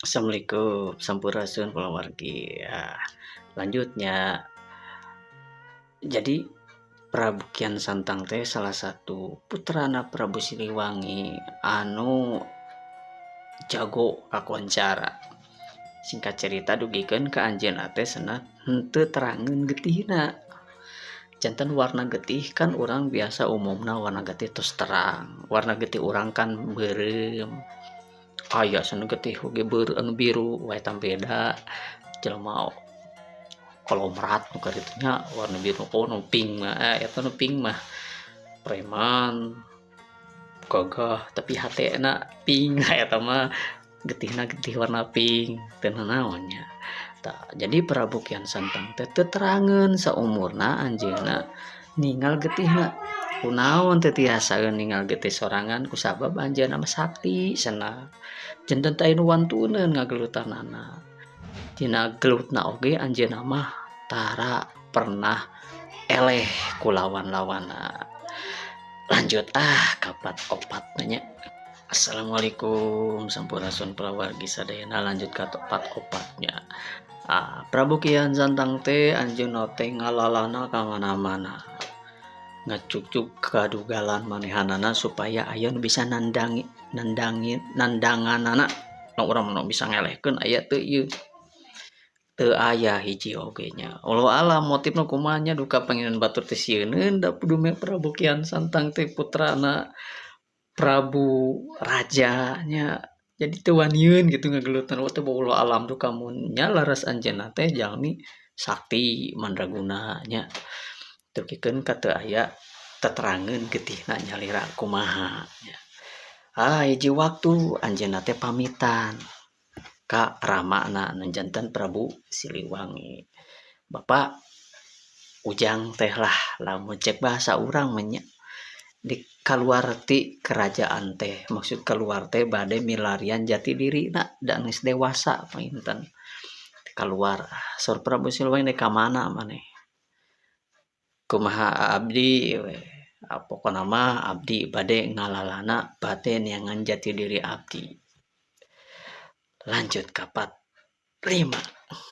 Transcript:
Assalamualaikum, sampurasun kulawargi. Ya, lanjutnya. Jadi Prabu Kian Santang teh salah satu putrana Prabu Siliwangi anu jago kakoncara. Singkat cerita dugikeun ka anjeunna teh cenah henteu terangeun getihna. Janten warna getih kan urang biasa umumna warna getih tos terang. Warna getih urang kan beureum. Aya cenah getih oge anu biru wae eta beda. Jelema kolomrat nu kitu nya warna biru, oh nu pink mah, eta nu pink mah preman gagah tapi hatena pink, eta mah getihna getih warna pink teu nanaon nya. Tah, jadi Prabu Kian Santang teh teu terangeun saumurna anjeunna ningal getihna. Kunaon teu tiasaeun ningal getih sorangan kusabab anjeunna mah sakti cenah. Janten teh aya nu wantuneun ngagelutanana. Dina gelutna oge anjeunna mah tara pernah eleh ku lawan-lawanna. Lanjut ah ka part 4 nya. Assalamualaikum, sampurasun kulawargi sadayana, lanjut ka part 4 nya. Ah, Prabu Kian Santang teh anjeunna teh ngalalana ka mana-mana. Ngacugcug kadugalan manehanana supaya aya nu bisa nandangi nandangi nandanganana. Nu urang nu bisa ngelehkeun aya teu ieu. Teu aya hiji oge nya. Allahu alam motifna kumaha nya, duka pangiran batur teh sieuneun da dume Prabu Kian Santang teh putrana Prabu Raja nya. Jadi teu waniun gitu ngagelutan teh, wallahu alam duka mun nya laras anjeunna teh jalmi sakti mandraguna nya. Dugikeun ka teu aya teterangeun getihna nyalira kumaha nya. Ah, hiji waktu anjeunna teh pamitan ka ramana nu janten Prabu Siliwangi. Bapak, ujang teh lah lamun cek bahasa urang mah nya di kaluar ti kerajaan teh, maksud keluar teh bade milarian jati dirina da geus dewasa panginten. Kaluar, saur Prabu Siliwangi, "Ka mana maneh?" "Kumaha abdi we, pokona mah abdi bade ngalalana, bade neangan jati diri abdi." Lanjut ka part 5.